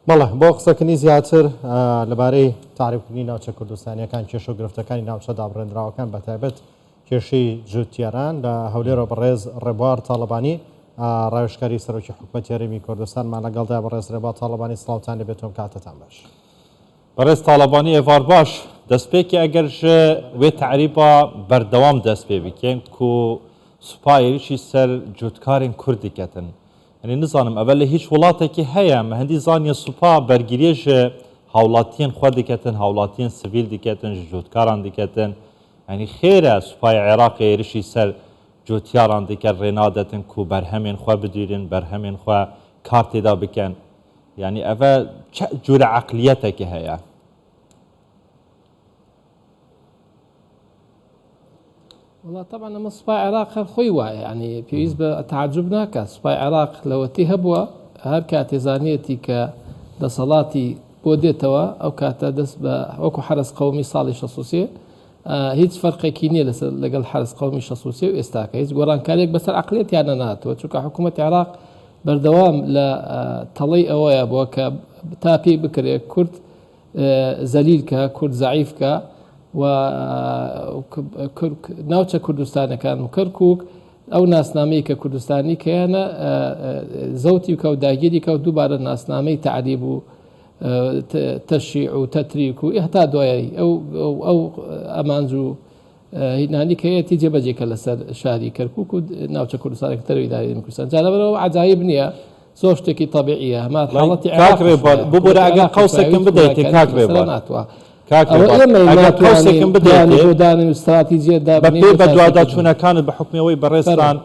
بەڵێ، بۆ قسەکردنی زیاتر لەبارەی تەعریبکردنی ناوچە کوردستانییەکان، کێشە و گرفتەکانی ناوچە دابڕێندراوەکان بەتایبەت کێشەی جوتیاران، لە هەولێرەوە بەڕێز ڕێبوار تاڵەبانی، ڕاوێژکاری سەرۆکی حکومەتی هەرێمی کوردستانمان لەگەڵدایە. بەڕێز ڕێبوار تاڵەبانی سڵاوتان لێبێت و ئەم کاتەتان باش. بەڕێز تاڵەبانی ئێڤار باش. دەستپێکی ئەگەر ژ وێ تەعریبا بەردەوام دەست پێ بکێن کو سوپا ێریشی سەر جوتکارێن کورد دکەتن یەنی نزانم ئەڤە لە هیچ وڵاتێکی هەیە مە هەندی زانیە سوپا بەرگریێ ژ هاوڵاتیێن خوە دکەتن هاوڵاتیێن سڤیل دکەتن ژ جوتکاران دکەتن یەنی خێرە سوپای عێراق ێریشی سەر جوتیاران دکەن ڕێ نادەتن کو بەرهەمێن خوە بدویرن بەرهەمێن خوە کار تێدا بکەن یانی ئەڤە چ جورە عەقلیەتەکێ هەیە؟ وەڵا تەبعەن ئەمە سوپای عێراق هەر خۆی وایە یانی پێویست بە تەعەجوب ناکات سوپای عێراق لەوەتی هەبووە هەر کاتێ زانیەتی کە دەسەڵاتی بۆ دێتەوە ئەو کاتە دەست بە وەکو حەرەس قەومی ساڵی 63 هیچ فەرقێکی نییە لەسەر لەگەڵ حەرەس قەومی 63 و ئێستاکە هیچ گۆڕانکاریەک بەسەر عەقلیەتیانە نەهاتووە چونکە حکوومەتی عێراق بەردەوام لە تەڵەی ئەوەیە بووە کە تا پێی بکرێت کورد زەلیل کە، کورد زەعیف کە و ناوچە کوردستانەکان و کەرکوک ئەو ناسنامەی کە کوردستانی کەیانە زەوتی بکە و داگیری کە و دووبارە ناسنامەی تەعریب و تەشیع و تەتریک و هەتا دوایی ئەو ئەو ئامانج و هینانی کەیەتی جێبەجێ کە لەسەر شاری کەرکوک و ناوچە کوردستانەکە تەرەوی داری کوردستان جا لەبەرئەوە عەجایب نییە زۆر شتێکی تەبیعیە هەمان حاڵەتی کاک ڕێبوار ببورە ئەگەر قەوسێکم بدەیتێ کاک ڕێبوار کاک ڕێبوار ئەگەر قەوسێکم بدەیتێ بەپێی بەدواداچوونەکانت بە حوکمی ئەوەی بەڕێزتان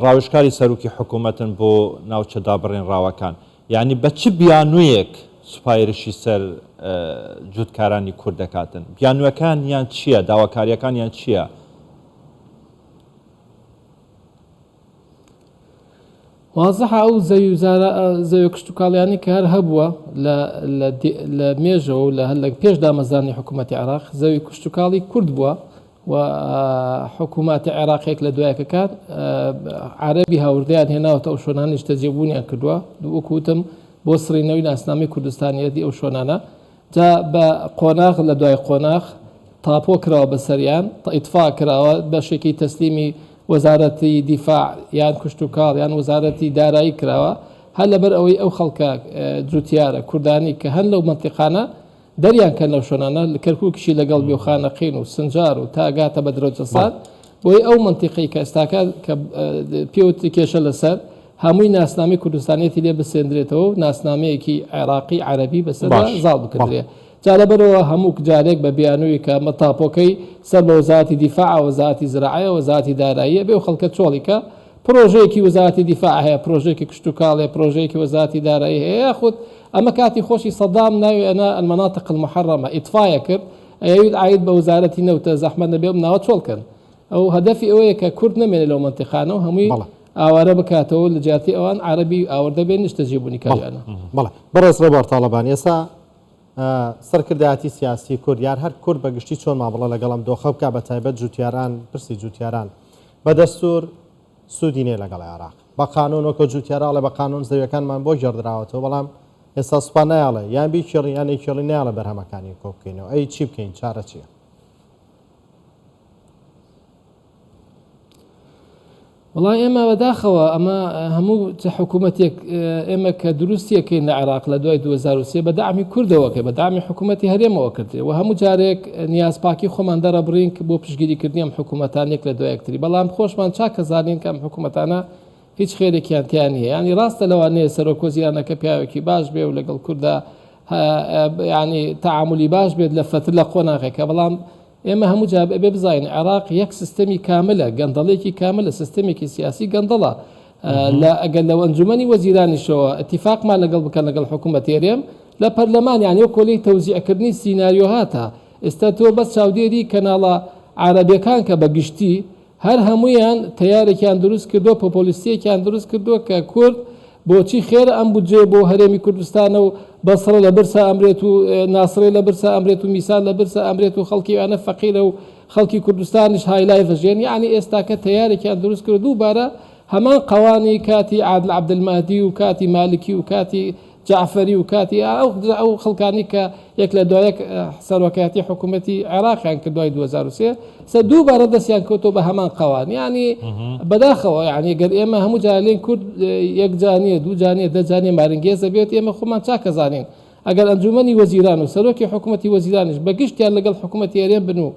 ڕاوێژکاری سەرۆکی حکوومەتن بۆ ناوچە دابڕێنراوەکان یانی بە چ بیانوویەک سوپا هێرشی سەر جووتکارانی کورد دەکاتن؟ بیانووەکانیان چییە؟ داواکارییەکانیان چییە؟ وازحە ئەو زەوی و زارا زەویە کشتوکاڵیانەی کە هەر هەبووە لە لە لە مێژەوە و لە هەر لە پێش دامەزرانی حکوومەتی عێراق زەوی کشتوکاڵی کورد بووە و حکوومەتی عێراق یەک لە دوایەکەکان عەرەبی هاوردەیان هێناوەتە ئەو شوێنانە نیشتەجێبوونیان کردووە وەکو وتم بۆ سڕینەوەی ناسنامەی کوردستانیەتی ئەو شوێنانە جا بە قۆناغ لە دوای قۆناغ تاپۆ کراوە بەسەریان، ئیتفا کراوە، بەشێکی تەسلیمی وەزارەتی دیفاع یان کشتوکاڵ یان وەزارەتی دارایی کراوە، هەر لەبەر ئەوەی ئەو خەڵکە جوتیارە کوردانەی کە هەن لەو مەنتیقانە دەریان کەن لەو شوێنانە، کەرکوکیشی لەگەڵ بێ و خانەقین و سنجار و تا گاتە بەدرەوجەسان، بۆیە ئەو مەنتیقەی کە ئێستاکە کە پێوت کێشە لەسەر هەمووی ناسنامەی کوردستانیەتی لێ بسێندرێتەوە و ناسنامەیەکی عێراقی عەرەبی بەسەردا باش زاڵ بەڵێ. بکردرێ. جا لەبەرئەوە هەموو جارێک بە بیانووی کە ئەمە تاپۆکەی سەر بە وەزارەتی دیفاعە، وەزارەتی زراعەیە، وەزارەتی داراییە، بێ ئەو خەڵکە چۆڵی کە پرۆژەیەکی وەزارەتی دیفاع هەیە، پرۆژەیەکی کشتوکاڵ هەیە، پرۆژەیەکی وەزارەتی دارایی هەیە، یاخود ئەمە کاتی خۆشی سەدام ناوی ئەنا المناطق المحرمە ئیتفایە کرد، ئەیەویت عاید بە وەزارەتی نەوتە زەحمەت نەبێ ئەم ناوە چۆڵ کەن. ئەو هەدەفی ئەوەیە کە کورد نەمێنێ لەو مەنتیقانە و هەمووی بەڵێ. ئاوارە بکاتەوە و لە جیاتی ئەوان عەرەبی ئاوردە بێن نیشتەجێ بوونی بەڵێ کاریانە. بەڵێ بەڕێز ڕێبوار تاڵەبانی ئێستا سەرکردایەتی سیاسی کورد یان هەر کورد بە گشتی چۆن مامەڵە لەگەڵ ئەم دۆخە بکا بە تایبەت جوتیاران پرسی جوتیاران بە دەستور سوودی نیە لەگەڵ عێراق بە قانون وەکۆ جوتیارا ئەڵێ بە قانون زەویەکانمان بۆ گێڕدراوەتەوە بەڵام ئێستا سوپا نایەڵێ یان بیکێڵین یان نەیکێڵین نایەڵێ بەرهەمەکانی کۆ بکەینەوە ئەی چی بکەین چارە چیە؟ وەڵای ئێمە بەداخەوە ئەمە هەموو چ حکوومەتێک ئێمە کە دروستیەکەین لە عێراق لە دوای 2023 بە دامی کوردەوە کە بە دامی حکوومەتی هەرێمەوە کردێ و هەموو جارێک نیازپاکی خۆمان دەرەبڕین بۆ پشگیریکردنی ئەم حکوومەتان یەک لە دوای یەکتری بەڵام خۆشمان چاکە زانین کە ئەم حکوومەتانە هیچ خێرێکیان تیا نییە ینی ڕاستە لەوانەیە سەرۆک وەزیرانەکە پیاوێکی باش بێ و لەگەڵ کووردا ینی تەعاملی باش بێت لە فەتر لە قۆناغێکە بەڵام ئێمە هەموو جار ئەبێ بزانین عێراق یەک سیستەمی کاملە، گەندەڵیەکی کاملە، سیستەمێکی سیاسی گەندەڵە. لە ئەگەر لە ئەنجومەنی وەزیرانیشەوە ئیتیفاقمان لەگەڵ بکەن لەگەڵ حکوومەتی هەرێم لە پەرلەمان یانی وەک کۆلەی تەوزیعکردنی سیناریۆهاتە. ئێستا تۆ بەس چاودێری کەناڵە عارەبیەکان کە بە گشتی هەر هەموویان تەیارێکیان دروست کردووە، پۆپۆلیستییەکیان دروست کردووە کە کورد بۆچی خێرە ئەم بودجەیە بۆ هەرێمی کوردستانە و بەسڕە لە برسا ئەمرێت و ناسڕیە لە برسا ئەمرێت و میسان لە برسا ئەمرێت و خەڵکی ئەوانە فەقیرە و خەڵکی کوردستانیش high life ئەژێن یەعنی ئێستاکە تەیارێکیان دروست کردووە دووبارە هەمان قەوانی کاتی عادل عەبدولمەهدی و کاتی مالکی و کاتی. جەعفەری و کاتی ئەو ئەو خەڵکانی کە یەک لە دوای یەک سەرۆکایەتی حکوومەتی عێراقیان کرد دوای 2023 سە دووبارە دەستیان کەوتەوە بە هەمان قەوان یعنی بەداخەوە یعنی گەر ئێمە هەموو جارێن کورد یەک جانیە دوو جانیە دە جانیە مارنگێزە بێت ئێمە خۆمان چاکەزانین ئەگەر ئەنجومەنی وەزیران و سەرۆکی حکوومەتی وەزیرانیش بە گشتیان لەگەڵ حکوومەتی هەرێم بن و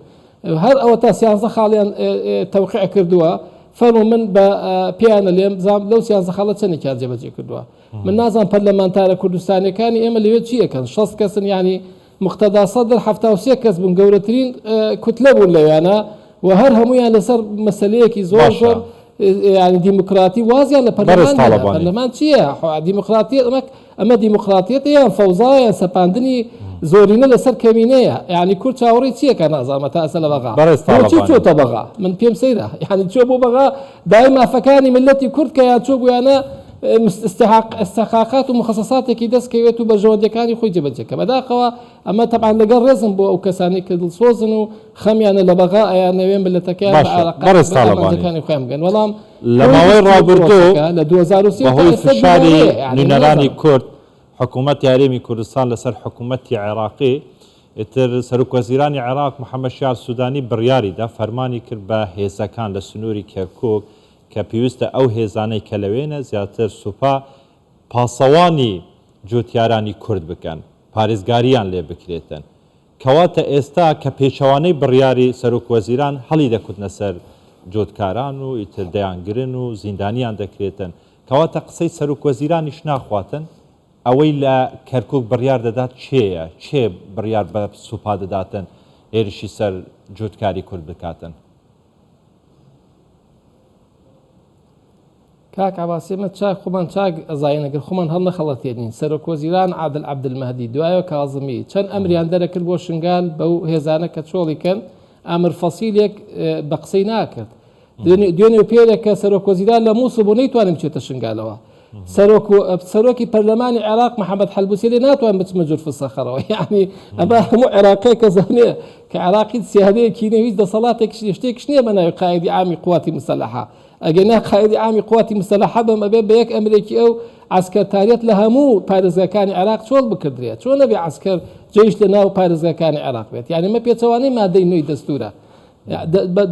هەر ئەوەتا سیانزە خاڵیان تەوقیع کردووە فەرموو من بە پێیانە لێم بزانم لەو سیانزە خاڵە چەندێکیان جێبەجێ کردووە من نازانم پەرلەمانتارە کوردستانیەکانی ئێمە لەوێ چی ئەکەن 60 کەسن یعنی مقتەدا سەدر 73 کەس بوون گەورەترین کوتلە بوون لەویانە و هەر هەمویان لەسەر مەسلەیەکی زۆر زۆر یعنی دیموکراتی وازیان لە پەرلەمان پەرلەمان چییە دیموکراتیە ئەمە ئەمە دیموکراتیەتە یان فەوزایە یان سەپاندنی زۆرینە لەسەر کەمینەیە یعنی کورد چاوەڕێی چییە کە نازانم تا ئێستا لە بەغا بەڕێز بۆچی تاڵەبانی. چۆتە بەغا من پێم سەیرە یعنی چۆ بۆ بەغا دای مافەکانی ملەتی کورد کە یان چۆ بۆیانە استحاق استحقاقات و مخصصاتێکی دەست کەوێت و بەرژەوەندیەکانی خۆی جێبەجێ کە بەداخەوە ئەمە تەبعەن لەگەڵ ڕێزم بۆ ئەو کەسانەی کە دڵسۆزن و خەمیانە لە بەغا ئەیانەوێ ملەتەکەیان بە باشە ئارەقە بەڕێز بە تاڵەبانی ئامانجەکانی خۆیان بگەن بەڵام لە کۆی ماوەی گشتی ڕابردوو پرۆسەکە لە 2003 تا بەهۆی ئێستا فشاری دووبارەیە یعنی من نوێنەرانی نازانم. کورد حکوومەتی هەرێمی کوردستان لەسەر حکوومەتی عێراقی ئیتر سەرۆکوەزیرانی عێراق محەممەد شیاع سوودانی بڕیاری دا فەرمانی کرد بە هێزەکان لە سنووری کەرکووک کە پێویستە ئەو هێزانەی کە لەوێنە زیاتر سوپا پاسەوانی جوتیارانی کورد بکەن پارێزگاریان لێ بکرێتن کەواتە ئێستا کە پێچەوانەی بڕیاری سەرۆک وەزیران هەڵی دەکوتنە سەر جوتکاران و ئیتر دەیانگرن و زیندانیان دەکرێتن کەواتە قسەی سەرۆک وەزیرانیش ناخواتن ئەوەی لە کەرکوک بڕیار دەدات کێیە؟ کێ بڕیار بە سوپا دەداتن هێرشی سەر جوتکاری کورد بکاتن؟ کاک عەباس ئێمە چاک خۆمان چاک ئەزانین ئەگەر خۆمان هەڵنەخەڵەتێنین سەرۆک وەزیران عادل عەبدولمەهدی دوایەوە کازمی چەند ئەمریان دەرەکرد بۆ شنگال بەو هێزانە کە چۆڵی کەن ئامر فەسیلێک بە قسەی ناکرد دوێنێ و پێرێک کە سەرۆک وەزیران لە مووسڵ بوو نەیتوانی بچێتە شنگالەوە سەرۆک و سەرۆکی پەرلەمانی عێراق محەممەد حەلبوسی لێ ناتوان بچمە جورف سەخەرەوە یعنی ئەمە هەموو عێراقیەکە زانێ کە عێراق هیچ سیادەیەکی نیە هیچ دەسەڵاتێکیش نیە شتێکیش نییە بە ناوی قائیدی عامی قواتی مسەلەحە ئەگەر نا قائیدی عامی قواتی مسەلەحە بم ئەبێ بە یەک ئەمرێکی ئەو عەسکەرتاریەت لە هەموو پارێزگاکانی عێراق چۆڵ بکردرێت چۆن نەبێ عەسکەر جەیش لە ناو پارێزگاکانی عێراق بێت یعنی ئەمە پێچەوانەی مادەی نوێی دەستورە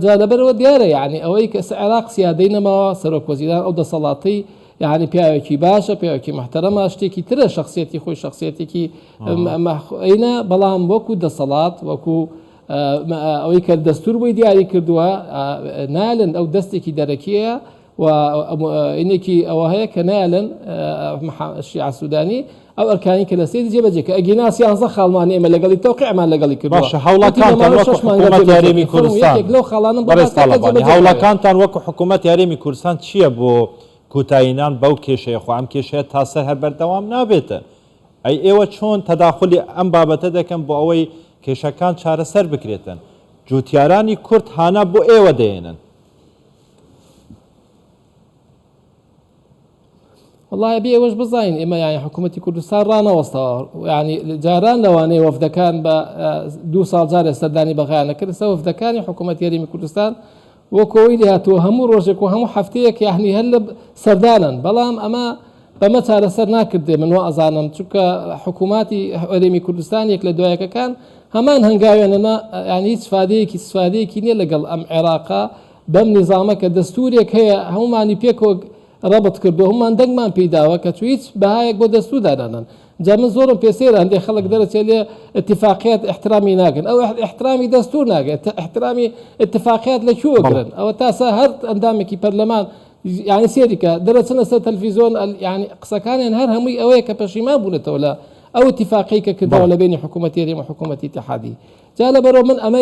جا لەبەرەوە دیارە یعنی ئەوەی کە عێراق سیادەی نەماوە سەرۆک وەزیران ئەو دەسەڵاتەی یعنی پیاوێکی باشە پیاوێکی محتەرەمە شتێکی ترە شخصیەتی خۆی شخصیەتێکی ئەینە بەڵام وەکو دەسەڵات وەکو ئەوەی کە دەستور بۆی دیاری کردووە نالن ئەو دەستێکی دەرەکیە و ئینێکی ئەوە هەیە کە نایەلن شیعە سوودانی ئەو ئەرکانی کە لە سەیری جێبەجێ کە ئەگینا سیانزە خاڵمان ئێمە لەگەڵی تەوقیعمان لەگەڵی کردووە باشە وتی هەوڵەکانتان لە ماوەی وەکو شەش مانگدا حکوومەتی جێبەجێ هەرێمی کرد فەرموو کوردستان یەکێک لەو خاڵانەم بۆ بەڕێز باس کە تاڵەبانی جێبەجێ کراوێ. هەوڵەکانتان وەکو حکوومەتی هەرێمی کوردستان چییە بۆ کوتایینان بەو کێشەیە خۆ ئەم کێشەیە تا سەر هەر بەردەوام نابێتن ئەی ئێوە چۆن تەداخولی ئەم بابەتە دەکەن بۆ ئەوەی کێشەکان چارەسەر بکرێتن جوتیارانی کورد هانا بۆ ئێوە دەێنن؟ وەڵا ئەبێ ئێوەش بزانین ئێمە یانی حکوومەتی کوردستان ڕانەوەستاوە یانی جاران لەوانەیە وەفدەکان بە دوو ساڵ جارێ سەردانی بەغایان نەکرد ئێستا وەفدەکانی حکوومەتی هەرێمی کوردستان وەکۆی لێهاتووە هەموو ڕۆژێک و هەموو هەفتەیەک یعنی هەر لە سەردانن بەڵام ئەمە بەمە چارەسەر ناکردێ من وا ئەزانم چونکە حکووماتی هەرێمی کوردستان یەک لە دوایەکەکان هەمان هەنگاوێنەنا یعنی هیچ فادەیەکی سفادەیەکی نییە لەگەڵ ئەم عێراقا بەم نیزامە کە دەستوورێک هەیە هەموومانی پێکەوە ڕەبت کردووە هەموومان دەنگمان پێی داوە کە چوو هیچ بەهایەک بۆ دەستوور دانانن جا من زۆرم پێ سەیرە هەندێک خەڵک دەرەچێ لێ اتفاقیات احترامی ناکەن ئەو احترامی دەستوور ناکەن احترامی اتفاقیات لە کوێ گرن ئەوە تاسا هەر ئەندامێکی پەرلەمان یعنی سێریکە دەرەچنە سەر تەلفیزیۆن یعنی قسەکانیان هەر هەمووی ئەوەیە کە پەشیمان بوونەتەوە لە ئەو اتفاقی کە کردەوە لە بینی حکوومەتی هەرێم و حکوومەتی اتحادی جا لەبەرئەوە من ئەمە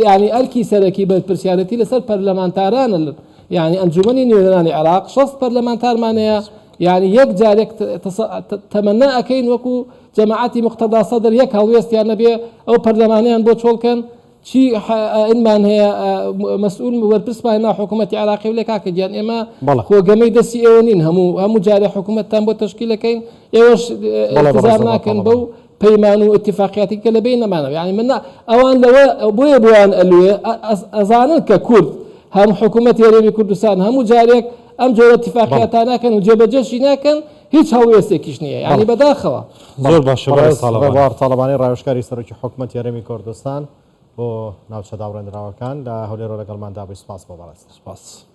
یانی ئەرکی سەرەکی بەرپرسیارێتی لەسەر پەرلەمانتارانە یانی ئەنجومەنی نوێنەرانی عێراق 60 پەرلەمانتارمان هەیە یانی یەک جارێک تەمەنا ئەکەین وەکو جەماعەتی مقتەدا سەدر یەک هەڵوێستیان نەبێ ئەو پەرلەمانیان بۆ چۆڵکەن چی ئینمان هەیە مەسئول وەرپرسمان ناو حکوومەتی عێراقی و لێ کاکە گیان ئێمە خۆ گەمەی دەستی ئێوە نین هەموو هەموو جارێ حکوومەتتان بۆ تەشکیلەکەین ئێوەش ئیلتزام ناکەن بەو پەیمان و ئیتیفاقیاتی کە لە بەینەمانە یانی من ئەوان لەوە بۆیە بۆیان ئەلوێ ئەزانن کە کورد هەم حکوومەتی هەرێمی کوردستان هەموو جارێک ئەم جۆرە ئیتیفاقیاتان ناکەن و جێبەجێشی ناکەن. هیچ هەڵوێستێکیش نییە یانی بەداخەوە. زۆر باشە بەڕێز تاڵەبانی. ڕێبوار تاڵەبانی ڕاوێژکاری سەرۆکی حکومەتی هەرێمی کوردستان بۆ ناوچە دابڕێندراوەکان لە هەولێرەوە لەگەڵماندا بووی سوپاس بۆ بەڕێزت. سوپاس.